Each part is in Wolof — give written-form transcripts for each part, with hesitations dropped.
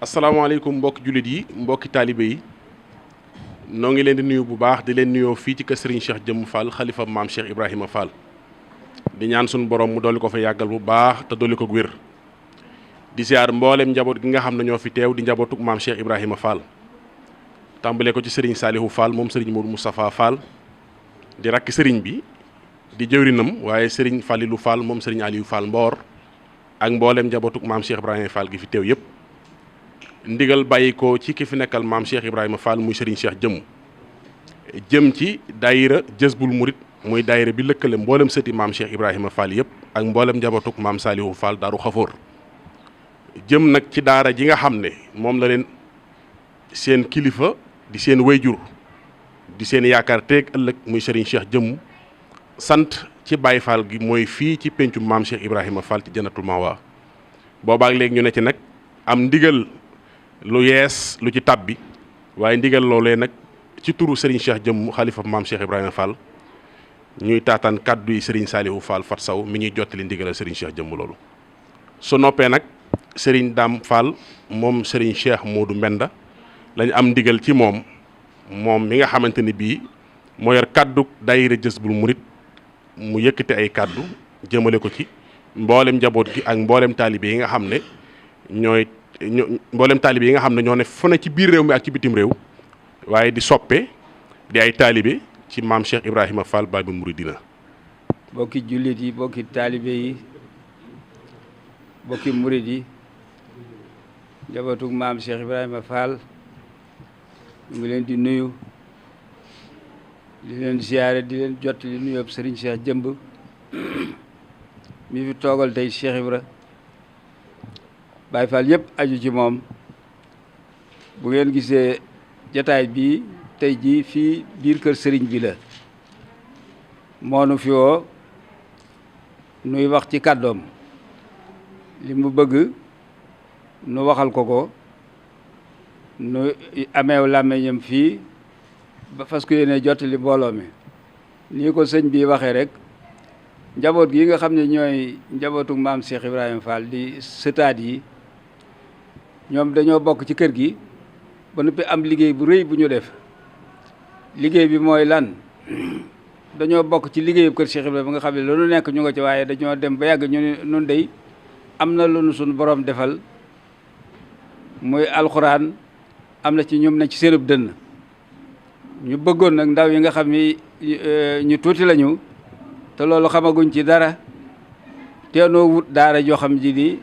asalaamaaleykum mbokki jullit yi mbokki taalibe yi noo ngi leen di nuyu bu baax di leen nuyoo fii ci kër Serigne Cheikh Jëmm Fall xalifa maam Cheikh Ibrahima Fall di ñaan suñu borom mu dolli ko fa yàggal bu baax te dolli ko wér di siyaar mboolem njaboot gi nga xam ne ñoo fi teew di njabootug maam Cheikh Ibrahima Fall tàmbalee ko ci Serigne Salihu Fall moom Serigne Modou Moustapha Fall di rakki Serigne bi di jëwrinam waaye Serigne Fallilou Fall moom Serigne Aliou Fall Mboor ak mboolem njabootug maam Cheikh Ibrahima Fall gi fi teew yëpp. ndigal bàyyi ko ci ki fi nekkal maam Cheikh Ibrahima Fall muy Serigne Cheikh jëm ci daayira Jazbul Murid muy daayira bi lëkkale mboolem sëti maam Cheikh Ibrahima Fall yëpp ak mboolem njabootug maam Salihu Fall Daaru Xafoor jëm nag ci daara ji nga xam ne moom la leen seen kilifa di seen wayjur di seen yaakaar teeg ëllëg muy Serigne Cheikh Jëmm sant ci Baye Fall gi mooy fii ci pencu maam Cheikh Ibrahima Fall ci Jannatul Mahwa boobaak léegi ñu ne ci nag am ndigal lu yees lu ci tabbi waaye ndigal loolee nag ci turu Serigne Cheikh Jëmm xalifa maam Cheikh Ibrahima Fall ñuy taataan kàddu yi Serigne Salihu Fall Fat Saw mi ñuy jottali ndigalal Serigne Cheikh Jëmm loolu su noppee nag Serigne Dame Fall moom Serigne Cheikh Modou Mbenda lañ am ndigal ci moom mi nga xamante ni bii moo yor kàddu daayira Jazbul Murid mu yëkkate ay kàddu jëmale ko ci mboolem njaboot gi ak mboolem taalibe yi nga xam ne mboolem taalibe yi nga xam ne ñoo ne fu ne ci biir réew mi ak ci bitim réew waaye di soppe di ay taalibe ci maam Cheikh Ibrahima Fall Baabul Muridina. bokki jullit yi bokki taalibe yi bokki murid yi njabootug maam Cheikh Ibrahima Fall ñu ngi leen di nuyu di leen ziyaare di leen jot li nuyoo Serigne Cheikh Jëmb mi fi toogal tey Cheikh Ibra Baye Fall yëpp aju ci moom bu ngeen gisee jataay bii tey jii fii biir kër sëriñ bi la moonu fi woo nuy wax ci kàddoom li mu bëgg nu waxal ko nu ameew làmmiñam fii ba fas ko yéene jottali mbooloo mi nii ko sëñ bi waxee rek njaboot gi nga xam ne ñooy njabootu maam Cheikh Ibrahima Fall di sëtaat yi ñoom dañoo bokk ci kër gi ba noppi am liggéey bu rëy bu ñu def liggéey bi mooy lan dañoo bokk ci liggéeyu kër Cheikh Ibrahima ba nga xam ne lu nu nekk ñu nga ci waaye dañoo dem ba yàgg ñu ne nun dey am na lu nu suñu borom defal muy alxuraan am na ci ñoom na ci seenub dënn ñu bëggoon nag ndaw yi nga xam ni ñu tuuti lañu te loolu xamaguñ ci dara teenoo wut daara joo xam ji ni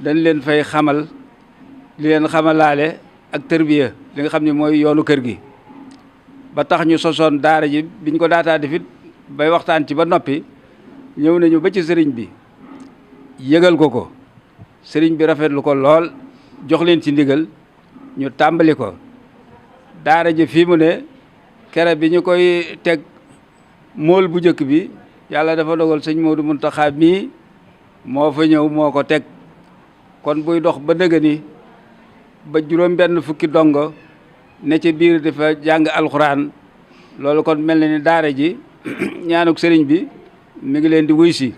dañ leen fay xamal li leen xamalaale ak tërbiya li nga xam ne mooy yoonu kër gi ba tax ñu sosoon daara ji biñ ko daataa defit bay waxtaan ci ba noppi ñëw nañu ba ci sëriñ bi yëgal ko sëriñ bi rafetlu ko lool jox leen ci ndigal ñu tàmbali ko daara ji fii mu ne kere bi ñu koy teg mool bu njëkk bi yàlla dafa dogal sëñ Modou Mountakha mii moo fa ñëw moo ko teg kon buy dox ba dëgg ni ba juróom benn fukki dongo ne ci biir dafa jàng alxuraan loolu kon mel na ni daara ji ñaanuk sëriñ bi mi ngi leen di wuy si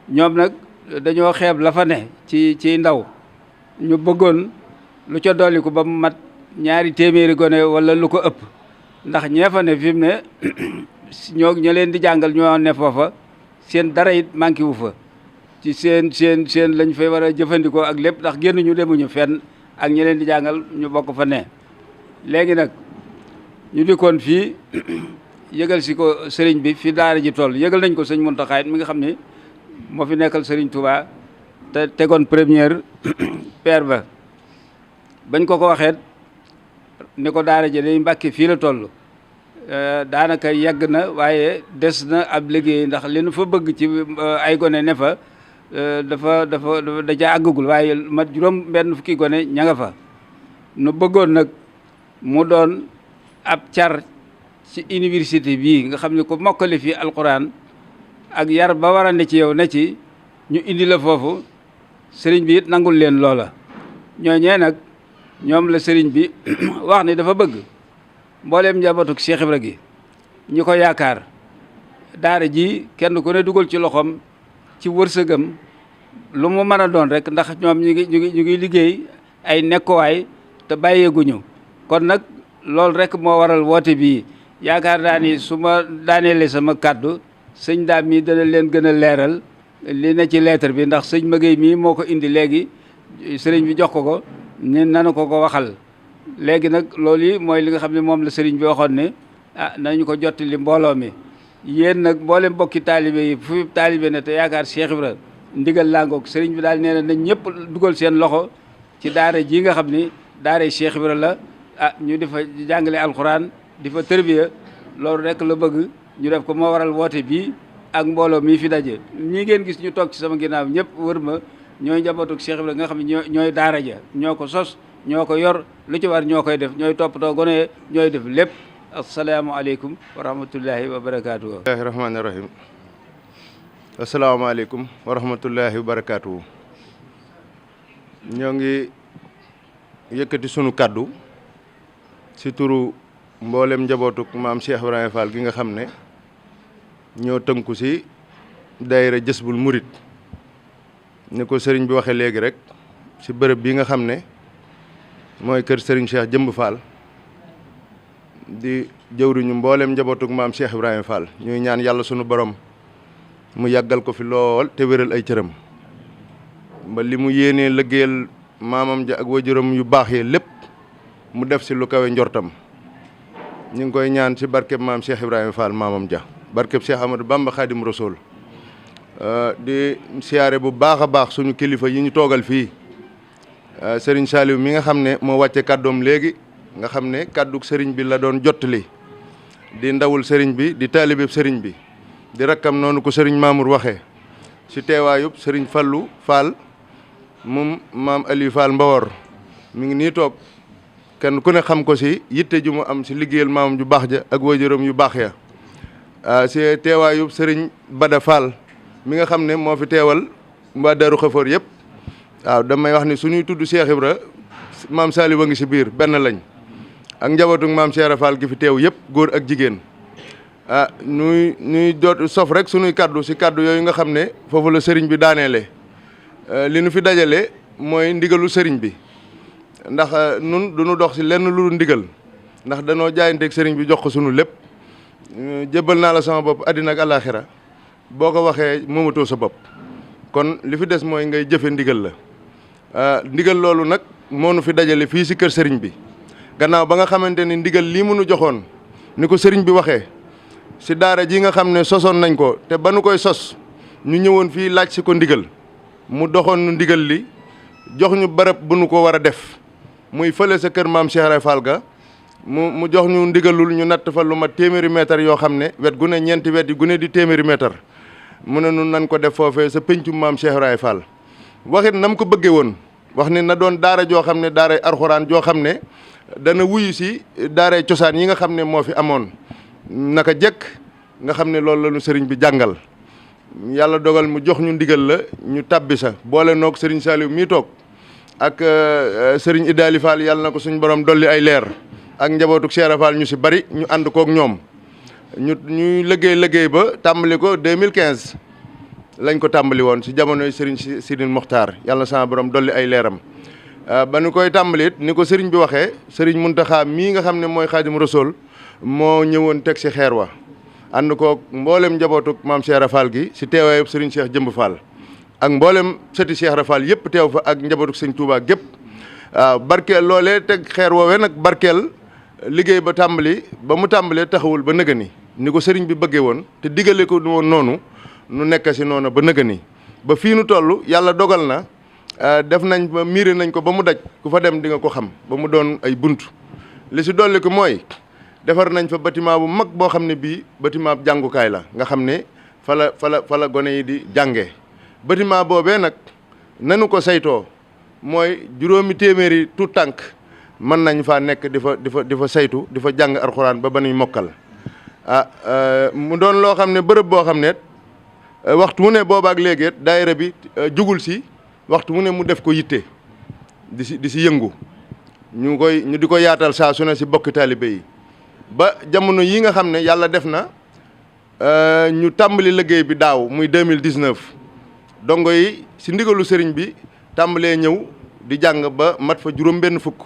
ñoom nag dañoo xeeb la fa ne ci ndaw ñu bëggoon lu ca dolliku ba mu mat 200 gone wala lu ko ëpp ndax ñee fa ne fi mu ne ñoo ña leen di jàngal ñoo ne foofa seen dara it manqué wu fa ci seen lañ fay war a jëfandikoo ak lépp ndax génnuñu demuñu fenn ak ñi leen di jàngal ñu bokk fa ne léegi nag ñu dikkoon fii yëgal si ko sëriñ bi fi daara ji toll yëgal nañ ko sëñ Mountakha mi nga xam ne moo fi nekkal sëriñ Touba te tegoon première pierre ba bañ ko waxeet ni ko daara ji day Mbàkke fii la toll daanaka yegg na waaye des na ab liggéey ndax li nu fa bëgg ci ay gone ne fa dafa da ca àggagul waaye mat juróom benn fukki gone ña nga fa nu bëggoon nag mu doon ab car ci université bii nga xam ne ko mokkale fii alquran ak yar ba war a ne ci yow ne ci ñu indi la foofu sëriñ bi it nangul leen loola ñooñee nag ñoom la sëriñ bi wax ni dafa bëgg mbooleem njabootu Cheikh Ibra gi ñi ko yaakaar daara ji kenn ku ne dugal ci loxoom ci wërsëgam lu mu mën a doon rek ndax ñoom ñu ngi liggéey ay nekkuwaay te bàyyeeguñu kon nag loolu rek moo waral woote bii yaakaar naa ni su ma daaneele sama kàddu sëñ daam mii dana leen gën a leeral li ne ci lettre bi ndax sëñ Maguette mii moo ko indi léegi sëriñ bi jox ko ne nanu ko waxal léegi nag loolu yi mooy li nga xam ne moom la sëriñ bi waxoon ne nañu ko jottali mbooloo mi yéen nag mboolem bokki taalibe yi fu taalibe ne te yaakaar Cheikh Ibra ndigal langoog sëriñ bi daal nee na nañ ñëpp dugal seen loxo ci daara ji nga xam ni daara Cheikh Ibra la ñu di fa jàngale alxuraan di fa tërbiya loolu rek la bëgg ñu def ko moo waral woote bii ak mbooloo mii fi daje ñi ngeen gis ñu toog ci sama ginnaaw ñëpp wër ma ñooy njabootu Cheikh Ibra nga xam ne ñooy daara ja ñoo ko sos ñoo ko yor lu ci war ñoo koy def ñooy toppatoo gone ñooy def lépp asalaamaaleykum wa rahmatullahi wa barakaatuhu. bismillahi rahmaani rahim asalaamaaleykum wa rahmatullahi wa barakaatuhu. ñoo ngi yëkkati sunu kàddu ci turu mboolem njabootuk maam Cheikh Ibrahima Fall gi nga xam ne ñoo tënku ci daayira Jazbul Murid ni ko sëriñ bi waxee léegi rek ci bërëb bi nga xam ne mooy kër sëriñ Cheikh Jëmb Fall di jëwriñu mboolem njabootuk maam Cheikh Ibrahima Fall ñuy ñaan yàlla sunu borom mu yàggal ko fi lool te wéral ay cëram ba li mu yéenee liggéeyal maamam ja ak wajuram yu baax yi lépp mu def ci lu kawe njortam ñu ngi koy ñaan ci barkeb maam Cheikh Ibrahima Fall maamam ja barkeb Cheikh Amadou Bamba Khadim Rasoul di siyaare bu baax a baax suñu kilifa yi ñu toogal fii Serigne Saliou mi nga xam ne moo wàcce kàddoom léegi nga xam ne kàddug sëriñ bi la doon jottali di ndawul sëriñ bi di taalibeb sëriñ bi di rakkam noonu ko sëriñ Mamour waxee ci teewaayub sëriñ Fallou Fall moom maam Aliou Fall Mbawor mi ngi nii toog kenn ku ne xam ko ci yitte ju mu am ci liggéeyal maamam ju baax ja ak waajuram yu baax ya ci teewaayub sëriñ Bada Fall mi nga xam ne moo fi teewal mbaa Daaru Xafoor yëpp waaw damay wax ni suñuy tudd Cheikh Ibra maam Saliou a ngi ci biir benn lañ ak njabootu maam Cheikh Fall gi fi teew yëpp góor ak jigéen ñuy doot sof rek suñuy kaddu ci kaddu yooyu nga xam ne foofu la sëriñ bi daaneele li nu fi dajale mooy ndigalu sëriñ bi ndax nun duñu dox ci lenn lu ndigal ndax danoo jaayanteeg sëriñ bi jox ko sunu lépp jébbal naa la sama bopp àddina ak alaaxira boo ko waxee moomatoo sa bopp kon li fi des mooy ngay jëfe ndigal la ndigal loolu nag moo nu fi dajale fii ci kër sëriñ bi gannaaw ba nga xamante ni ndigal lii mënu joxoon ni ko sëriñ bi waxee ci daara ji nga xam ne sosoon nañ ko te ba nu koy sos ñu ñëwoon fii laaj ci ko ndigal mu doxoon nu ndigal li jox ñu barab bu nu ko war a def muy fële sa kër maam Cheikh Ibra Fall ga mu jox ñu ndigalul ñu natt fa lu mat téeméeri mètre yoo xam ne wet gu ne ñeenti wet yi gu ne di téeméeri mètre mu ne nun nan ko def foofee sa péncum maam Cheikh Ibra Fall waxit nam ko bëggee woon wax ne na doon daara joo xam ne daaray arxuraan joo xam ne dana wuyu ci daaray cosaan yi nga xam ne moo fi amoon naka jekk nga xam ne loolu la ñu sëriñ bi jàngal yàlla dogal mu jox ñu ndigal la ñu tàbbi sa boole noog sëriñ Saliou mii toog ak sëriñ Idaali Fall yàlla na ko suñ borom dolli ay leer ak njabootuk Cheikh Fall ñu ci bari ñu ànd kook ñoom ñuy liggéey ba tàmbali ko 2015 lañ ko tàmbali woon ci jamonoy sëriñ Sidine Mokhtar yàlla na sama borom dolli ay leeram ba nu koy tàmbali it ni ko sëriñ bi waxee sëriñ Muntaxa mii nga xam ne mooy Xaadim Rasul moo ñëwoon teg ci xeer wa ànd koog mboolem njabootuk maam Cheikh Fall gi ci teewaayub sëriñ Cheikh Jëmb Fall ak mboolem sëti Cheikh Fall yëpp teew fa ak njabootuk sëñ Touba gépp waaw barkeel loolee teg xeer woowee nag barkeel liggéey ba tàmbali ba mu tàmbalee taxawul ba nëga ni ko sëriñ bi bëggee woon te digale ko woon noonu nu nekk ci noonu ba nëga ni ba fii nu toll yàlla dogal na def nañ ba miire nañ ko ba mu daj ku fa dem di nga ko xam ba mu doon ay bunt li ci dolli ko mooy defar nañ fa bâtiment bu mag boo xam ne bii bâtiment bu jàngukaay la nga xam ne fa la gone yi di jàngee bâtiment boobee nag nanu ko saytoo mooy juróomi téeméeri tout tànk mën nañ faa nekk di fa saytu di fa jàng alxuraan ba nuy mokkal mu doon loo xam ne bërëb boo xam ne waxtu mu ne boobaak léegi daayira bi jugul ci waxtu mu ne mu def ko yitte di ci yëngu ñu di ko yaatal saa su ne ci bokki taalibe yi ba jamono yi nga xam ne yàlla def na ñu tàmbali liggéey bi daaw muy 2019 dongo yi ci ndigalu sëriñ bi tàmbalee ñëw di jàng ba mat fa juróom-benn fukk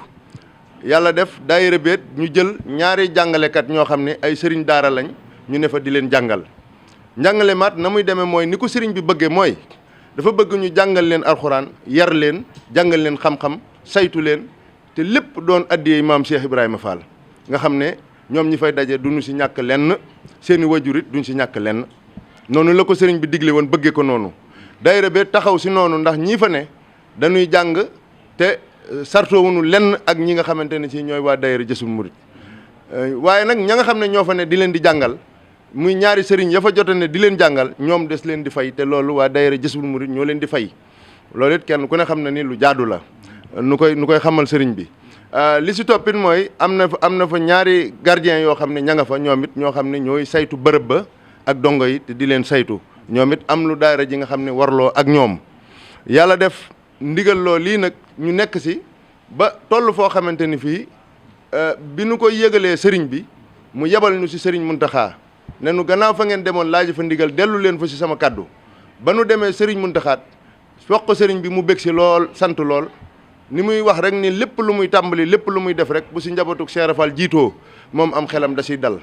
yàlla def daayira beet ñu jël ñaari jàngalekat ñoo xam ne ay sëriñ daara lañ ñu ne fa di leen jàngal njàngale maat na muy demee mooy ni ko sëriñ bi bëggee mooy dafa bëgg ñu jàngal leen alxuraan yar leen jàngal leen xam-xam saytu leen te lépp doon addiyee maam Cheikh Ibrahima Fall nga xam ne ñoom ñi fay daje duñu si ñàkk lenn seeni wajurit duñ si ñàkk lenn noonu la ko sëriñ bi digle woon bëggee ko noonu daayira be taxaw si noonu ndax ñii fa ne dañuy jàng te sartoowunu lenn ak ñi nga xamante ne si ñooy waa daayira Jazbul Murid waaye nag ña nga xam ne ñoo fa ne di leen di jàngal muy ñaari sëriñ ya fa jote ne di leen jàngal ñoom des leen di fay te loolu waa daayira Jazbul Murid ñoo leen di fay loolu it kenn ku ne xam na ni lu jaadu la nu koy xamal sëriñ bi li si toppit mooy am na fa ñaari gardien yoo xam ne ña nga fa ñoom it ñoo xam ne ñooy saytu bërëb ba ak dongo yi te di leen saytu ñoom it am lu daayira ji nga xam ne warloo ak ñoom yàlla def ndigal loo lii nag ñu nekk si ba toll foo xamante ni fii bi nu koy yëgalee sëriñ bi mu yebal ñu si sëriñ Muntaxa ne nu gannaaw fa ngeen demoon laaj fa ndigal dellu leen fa si sama kaddu ba nu demee sëriñ Muntaxaat wax ko sëriñ bi mu bég si lool sant lool ni muy wax rek ni lépp lu muy tàmbali lépp lu muy def rek bu si njabootug Cheikh Rafal jiitoo moom am xelam da siy dal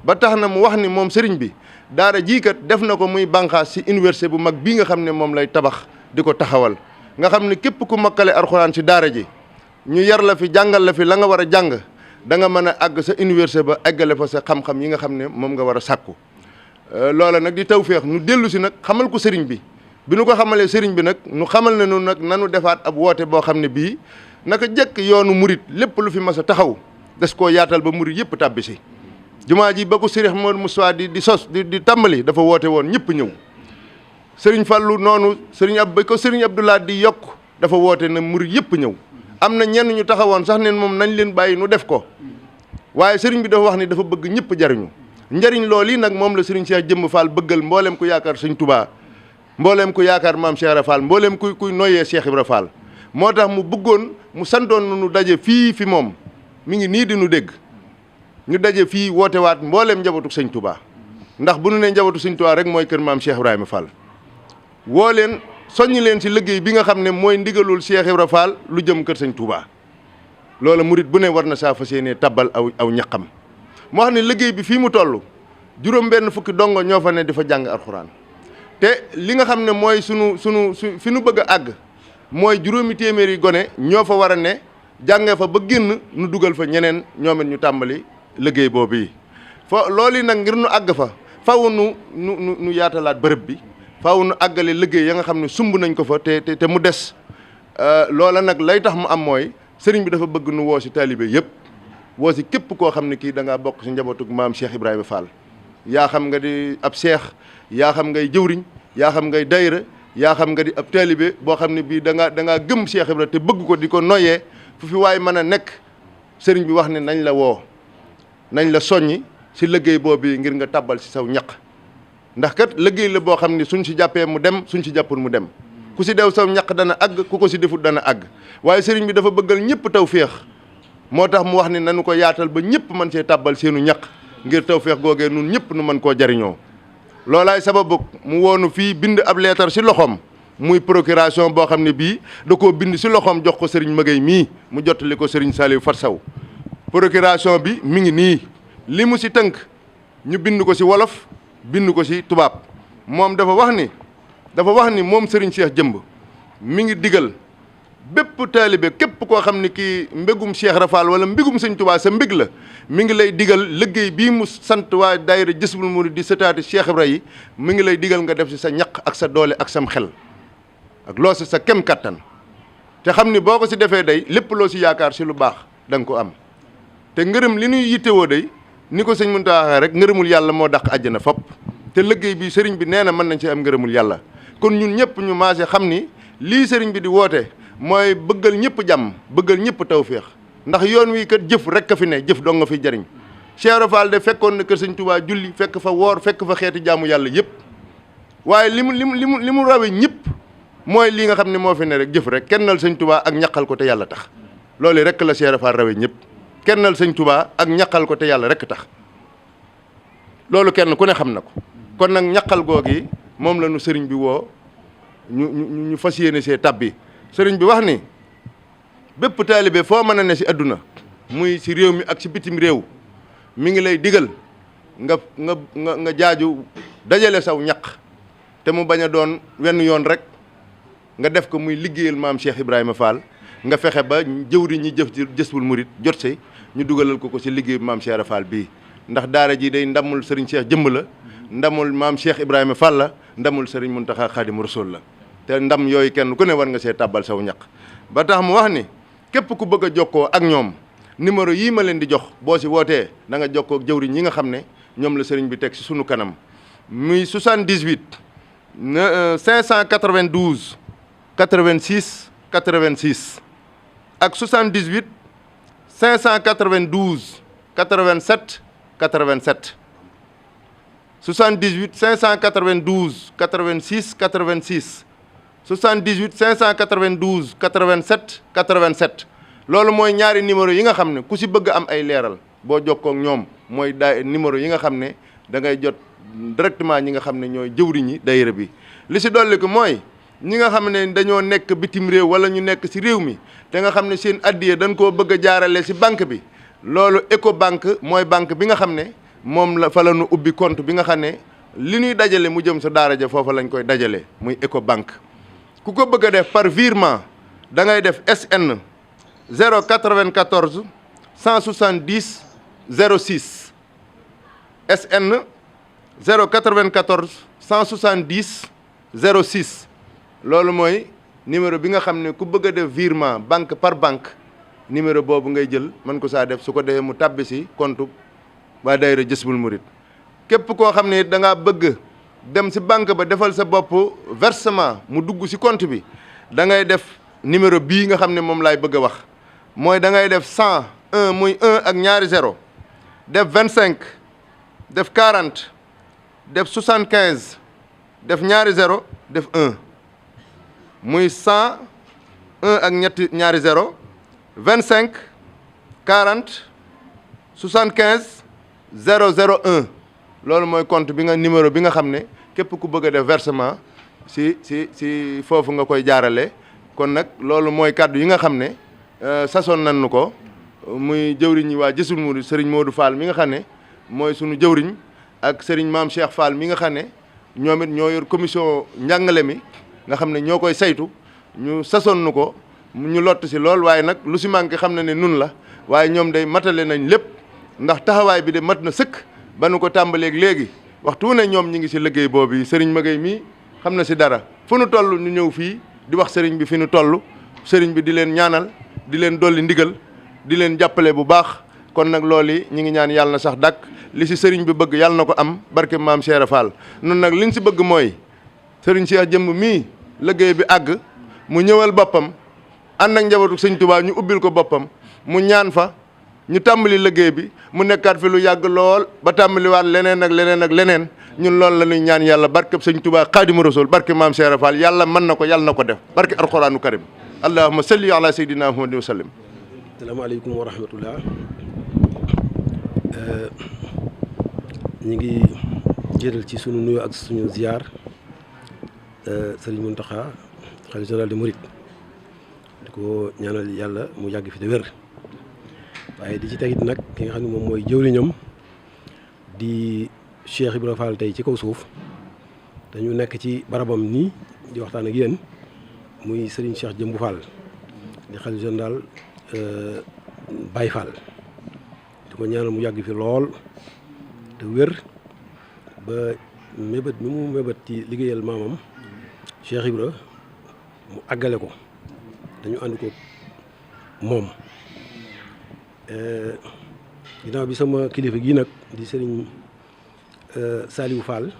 ba tax na mu wax ni moom sëriñ bi daara jiikat def na ko muy bànqaas si université bu mag bii nga xam ne moom lay tabax di ko taxawal nga xam ne képp ku makkale alxuraan si daara ji ñu yar la fi jàngal la fi la nga war a jàng da nga mën a àgg sa université ba eggale fa sa xam-xam yi nga xam ne moom nga war a sàkku loola nag di tawféex nu dellu si nag xamal ko sëriñ bi nu ko xamalee sëriñ bi nag nu xamal ne nu nag nanu defaat ab woote boo xam ne bii naka jëkk yoonu murit lépp lu fi mas a taxaw des koo yaatal ba murit yëpp tàbbi si jumaa ji ba ko Sëriñ Mouhamadou Moustapha di sos di tàmbali dafa woote woon ñëpp ñëw sëriñ Fallou noonu ba ko sëriñ Abdoulaye di yokk dafa woote na murit yëpp ñëw am na ñenn ñu taxawoon sax ne moom nañ leen bàyyi nu def ko waaye sëriñ bi dafa wax ni dafa bëgg ñëpp jariñu njariñ loolu yi nag moom la sëriñ Cheikh Jëmb Fall bëggal mboolem ku yaakaar sëñ Touba mboolem ku yaakaar maam Cheikh Ibra Fall mboolem kuy noyyee Cheikh Ibra Fall moo tax mu bëggoon mu santoon nu daje fii fi moom mi ngi nii di nu dégg ñu daje fii woote waat mboolem njabootu sëñ Touba ndax bu nu nee njabootu sëñ Touba rek mooy kër maam Cheikh Ibrahima Fall woo leen soññi leen si liggéey bi nga xam ne mooy ndigalul Cheikh Ibra Fall lu jëm kër sëñ Touba loola murit bu ne war na saa fas yéenee tabbal aw ñaqam moo xam ne liggéey bi fii mu toll juróom-benn fukki dongo ñoo fa ne di fa jàng alxuraan te li nga xam ne mooy sunu fi nu bëgg a àgg mooy juróomi téeméeri gone ñoo fa war a ne jàngee fa ba génn nu dugal fa ñeneen ñoom it ñu tàmbali liggéey boobu yi loolu yi nag ngir nu àgg fa faw nu yaatalaat bërëb bi faw nu àggale liggéey ya nga xam ne sumb nañ ko fa te mu des loola nag lay tax mu am mooy sëriñ bi dafa bëgg nu woo si taalibe yëpp woo si képp koo xam ne kii da ngaa bokk si njabootug maam Cheikh Ibrahima Fall yaa xam nga di ab seex yaa xam ngay jëwriñ yaa xam ngay dayra yaa xam nga di ab taalibe boo xam ne bii da ngaa gëm Cheikh Ibrahima te bëgg ko di ko noyyee fu fi waaye mën a nekk sëriñ bi wax ne nañ la woo nañ la soññi si liggéey boobu ngir nga tabbal si saw ñaq ndax kat liggéey la boo xam ne suñ si jàppee mu dem suñ si jàppul mu dem ku si dew saw ñaq dana àgg ku ko si defut dana àgg waaye sëriñ bi dafa bëggal ñëpp taw féex moo tax mu wax ne nañu ko yaatal ba ñëpp mën see tàbbal seenu ñaq ngir taw féex googee nun ñëpp nu mën koo jariñoo loolaay sababu mu woonu fii bind ab leetar si loxoom muy procuration boo xam ne bii da koo bind si loxoom jox ko sëriñ Magay mii mu jottali ko sëriñ Saliou Fat Saw procuration bi mi ngi nii li mu si tënk ñu bind ko si wolof bind ko si tubaab moom dafa wax ni moom sëriñ Cheikh Jëmb mi ngi digal bépp taalibe képp koo xam ne kii mbégum Cheikh Rafal wala mbégum sëñ Touba sa mbég la mi ngi lay digal liggéey bii mu sant waa daayira Jazbul Murid di sëtaati Cheikh Ibra yi mi ngi lay digal nga def si sa ñaq ak sa doole ak sam xel ak loo si sa kem kattan te xam ni boo ko si defee day lépp loo si yaakaar si lu baax da nga ko am te ngërëm li ñuy yittewoo day ni ko sëñ Muntaxa waxee rek ngërëmul yàlla moo dàq àjjana fopp te liggéey bi sëriñ bi nee na mën nañ ci am ngërëmul yàlla kon ñun ñëpp ñu maase xam ni lii sëriñ bi di woote mooy bëggal ñëpp jàmm bëggal ñëpp tawféex ndax yoon wi kat jëf rek a fi ne jëf dong nga fi jariñ Cheikh Ibra Fall de fekkoon na kër sëñ Touba julli fekk fa woor fekk fa xeeti jaamu yàlla yëpp waaye li mu rawe ñëpp mooy lii nga xam ne moo fi ne rek jëf rek kennal sëñ Touba ak ñaqal ko te yàlla tax loolu rek la Cheikh Ibra Fall rawe ñëpp kennal sëñ Touba ak ñaqal ko te yàlla rek tax loolu kenn ku ne xam na ko kon nag ñaqal googi moom la nu sëriñ bi woo ñu fas yéene see tabbi sëriñ bi wax ni bépp taalibe foo mën a ne si adduna muy si réew mi ak si bitim réew mi ngi lay digal nga jaaju dajale saw ñaq te mu bañ a doon wenn yoon rek nga def ko muy liggéeyal maam Cheikh Ibrahima Fall nga fexe ba jëwri ñi jëf ci Jazboul Mouride jot si ñu dugalal ko si liggéey maam Cheikh Fall bii ndax daara ji day ndamul Serigne Cheikh jëmb la ndamul maam Cheikh Ibrahima Fall la ndamul Serigne Mountakha Khadim Rasoul la te ndam yooyu kenn ku ne war nga see tàbbal saw ñaq ba tax mu wax ni képp ku bëgg a jokkoo ak ñoom numéro yii ma leen di jox boo si wootee da nga jokkoo ak jëwriñ ñi nga xam ne ñoom la sëriñ bi teg si sunu kanam muy 78 592 86 86 ak 78 592 87 87 78 592 86 86 78 592 87 87 loolu mooy ñaari numéro yi nga xam ne ku si bëgg am ay leeral boo jokkoo ak ñoom mooy numéro yi nga xam ne da ngay jot directement ñi nga xam ne ñooy jëwriñi daayira bi li si dolli ko mooy ñi nga xam ne dañoo nekk bitim réew wala ñu nekk si réew mi te nga xam ne seen addiya dañ koo bëgg a jaarale si banque bi loolu Ecobank mooy banque bi nga xam ne moom la fa la ñu ubbi compte bi nga xam ne li ñuy dajale mu jëm sa daara ja foofa lañ koy dajale muy Ecobank ku ko bëgg a def par virement da ngay def SN 094 170 06 SN 094 170 06 loolu mooy numéro bi nga xam ne ku bëgg a def virement banque par banque numéro boobu ngay jël mën ko saa def su ko defee mu tàbbi si compte waa daayira Jazboul Mouride képp koo xam ne da ngaa bëgg dem si banque ba defal sa bopp versement mu dugg si compte bi da ngay def numéro bii nga xam ne moom laay bëgg a wax mooy da ngay def 101 muy 1 ak ñaari 0 def 25 def 40 def 75 def ñaari 0 def 1 muy 101 ak ñaari 0 25 40 75 001 loolu mooy compte bi nga numéro bi nga xam ne képp ku bëgg a def versement si foofu nga koy jaarale kon nag loolu mooy kàddu yi nga xam ne sasoon nañu ko muy jëwriñ yi waa Jazboul Mouride Serigne Modou Fall mi nga xam ne mooy sunu jëwriñ ak Serigne Maam Cheikh Fall mi nga xam ne ñoom it ñoo yor commission njàngale mi nga xam ne ñoo koy saytu ñu sasoon nu ko ñu lott si lool waaye nag lu si manqué xam na ne nun la waaye ñoom day matale nañ lépp ndax taxawaay bi de mat na sëkk ba nu ko tàmbaleeg léegi waxtu ne ñoom ñi ngi si liggéey boobu Serigne Magay mii xam na si dara fu nu toll ñu ñëw fii di wax Serigne bi fi nu toll Serigne bi di leen ñaanal di leen dolli ndigal di leen jàppale bu baax kon nag loolu yi ñi ngi ñaan yàlla na sax dàkk li si Serigne bi bëgg yàlla na ko am barke maam Cheikh Fall nun nag liñ si bëgg mooy Serigne Cheikh jëmb mii liggéey bi àgg mu ñëwal boppam ànd ak njabootu Sëñ Tuubaa ñu ubbil ko boppam mu ñaan fa ñu tàmbali liggéey bi mu nekkaat fi lu yàgg lool ba tàmbaliwaat leneen ak leneen ak leneen ñun loolu la ñuy ñaan yàlla barke Sëñ Tuubaa Xaadimu Rasuul barke maam Cheikh Fall yàlla mën na ko yàlla na ko def barke alquraanu karim allahumma salli ala sayyidina muhammadin wa sallim. asalaamaaleykum wa rahmatullah ñu ngi jëral ci sunu nuyoo ak suñu ziar Serigne Mountakha xalifa général des Mourides di ko ñaanal yàlla mu yàgg fi te wér waaye di ci tegit nag ki nga xam ne moom mooy jëwriñam di Cheikh Ibrahima Fall tey ci kaw suuf dañu nekk ci barabam nii di waxtaan ak yéen muy Serigne Cheikh Jëmbu Fall di xalifa général Baye Fall di ko ñaanal mu yàgg fi lool te wér ba mébét mi mu mébét ci liggéeyal maamam Cheikh Ibra mu àggale ko dañu ànd ko moom ginnaaw bi sama kilifa gii nag di Serigne Saliou Fall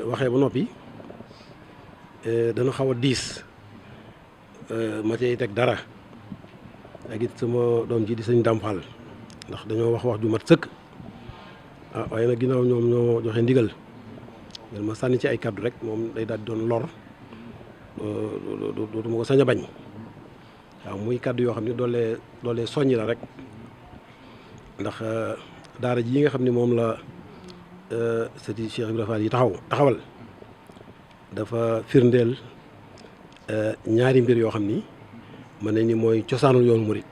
waxee ba noppi dana xaw a diis ma cay teg dara ak it sama doom ji di Serigne Dame Fall ndax dañoo wax ju mat sëkk waaye nag ginnaaw ñoom ñoo joxe ndigal ngeen ma sànni ci ay kaddu rek moom day daal di doon lor dootuma ko sañ a bañ waaw muy kaddu yoo xam ne doolee soññi la rek ndax daara ji yi nga xam ne moom la sëti Cheikh Ibrahima Fall yi taxawal dafa firndeel ñaari mbir yoo xam ni mën nañ ni mooy cosaanul yoonu murit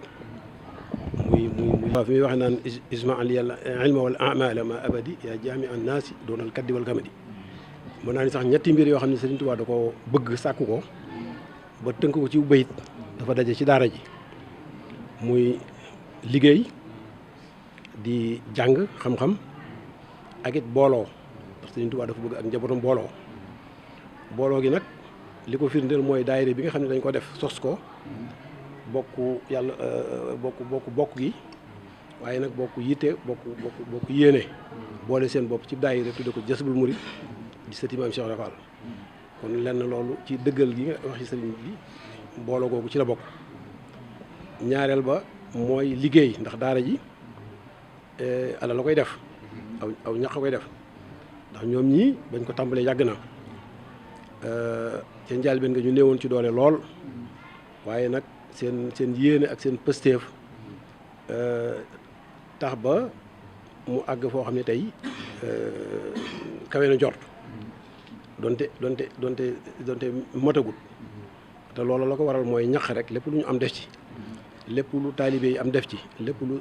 muy waaw fi muy waxee naan isma al yàlla ilma wal amala ma abadi yaa jaami an naasi doonal kaddi wal kamadi mën naa ni sax ñetti mbir yoo xam ne Sëriñ Tuubaa da ko bëgg sàkku ko ba tënk ko ci bayit dafa daje ci daara ji muy liggéey di jàng xam-xam ak it booloo ndax Sëriñ Tuubaa dafa bëgg ak njabootam booloo gi nag li ko firndeel mooy daayira bi nga xam ne dañ ko def sos ko bokk yàlla bokk gi waaye nag bokk yitte bokk yéene boole seen bopp ci daayira tudde ko Jazbul Murid di sëti Maam Cheikh Ibra Fall kon lenn loolu ci dëggal gi nga wax ci sëriñ bi booloo googu ci la bokk ñaareel ba mooy liggéey ndax daara ji ala la koy def aw ñaq koy def ndax ñoom ñii bañ ko tàmbalee yàgg na seen njëlbéen nga ñu néewoon ci doole lool waaye nag seen yéene ak seen pësteef tax ba mu àgg foo xam ne tey kawe na jort donte motagut te loolu la ko waral mooy ñaq rek lépp lu ñu am def ci lépp lu taalibe yi am def ci lépp lu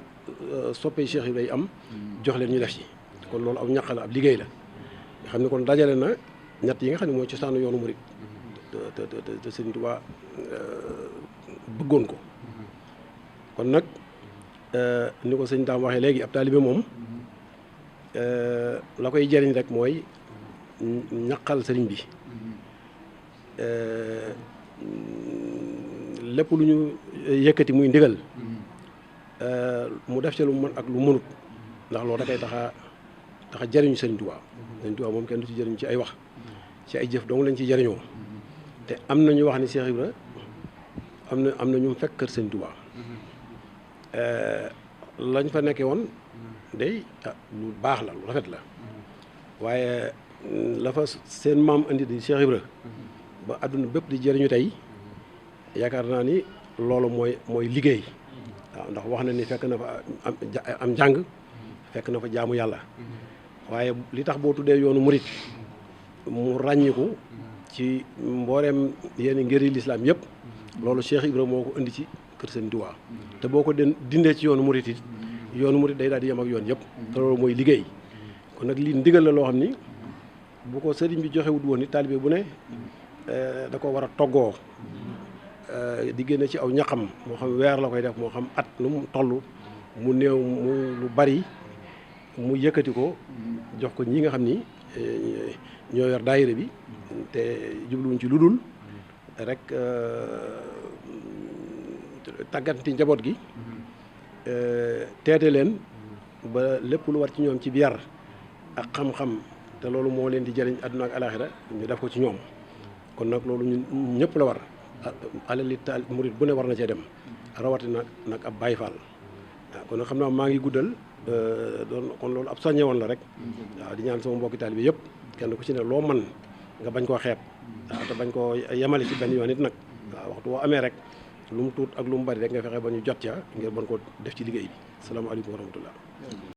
soppe Cheikh yi day am jox leen ñu def ci kon loolu aw ñaq la ab liggéey la nga xam ne kon dajale na ñett yi nga xam ne mooy cosaanu yoonu murit te Sëriñ Tuubaa bëggoon ko kon nag ni ko sëñ Daam waxee léegi ab taalibe moom la koy jëriñ rek mooy ñaqal sëriñ bi lépp lu ñu yëkkati muy ndigal mu def ci lu mën ak lu mënut ndax loolu da koy taxa jëriñu Sëriñ Tuubaa Sëriñ Tuubaa moom kenn du ci jëriñu ci ay wax ci ay jëf dong lañ ci jëriñoo te am na ñu wax ni Cheikh Ibra am na ñu fekk kër Sëriñ Tuubaa lañ fa nekkee woon day lu baax la lu rafet la waaye la fa seen maam indi di Cheikh Ibra ba àdduna bépp di jëriñu tey yaakaar naa ni loolu mooy liggéey waaw ndax wax na ni fekk na fa am njàng fekk na fa jaamu yàlla waaye li tax boo tuddee yoonu murit mu ràññiku ci mbooreem yenn ngëri lislaam yëpp loolu Cheikh Ibra moo ko indi ci kër Sëriñ Tuubaa te boo ko dindee ci yoonu murit it yoonu murit day daal di yem ak yoon yëpp te loolu mooy liggéey kon nag lii ndigal la loo xam ni bu ko sëriñ bi joxewut woon ni taalibe bu ne da ko war a toggoo di génne ci aw ñaxam moo xam weer la koy def moo xam at nu mu toll mu néew mu lu bari mu yëkkati ko jox ko ñi nga xam ni ñoo yor daayira bi te jubluwuñ ci lu dul rek tàgganti njaboot gi teete leen ba lépp lu war ci ñoom ci yar ak xam-xam te loolu moo leen di jëriñ àdduna ak alaaxira ñu def ko ci ñoom kon nag loolu ñun ñëpp la war alali taal murit bu ne war na cee dem rawatina nag ab Baay Faal waaw kon nag xam naa maa ngi guddal kon loolu ab soññe woon la rek waaw di ñaan sama mbokki taalibe yëpp kenn ku ci ne loo man nga bañ koo xeeb waaw te bañ koo yemale ci benn yoon it nag waaw waxtu woo amee rek lu mu tuut ak lu mu bari rek nga fexe ba ñu jot ca ngir mën koo def ci liggéey bi salaamaaleykum wa rahmatullah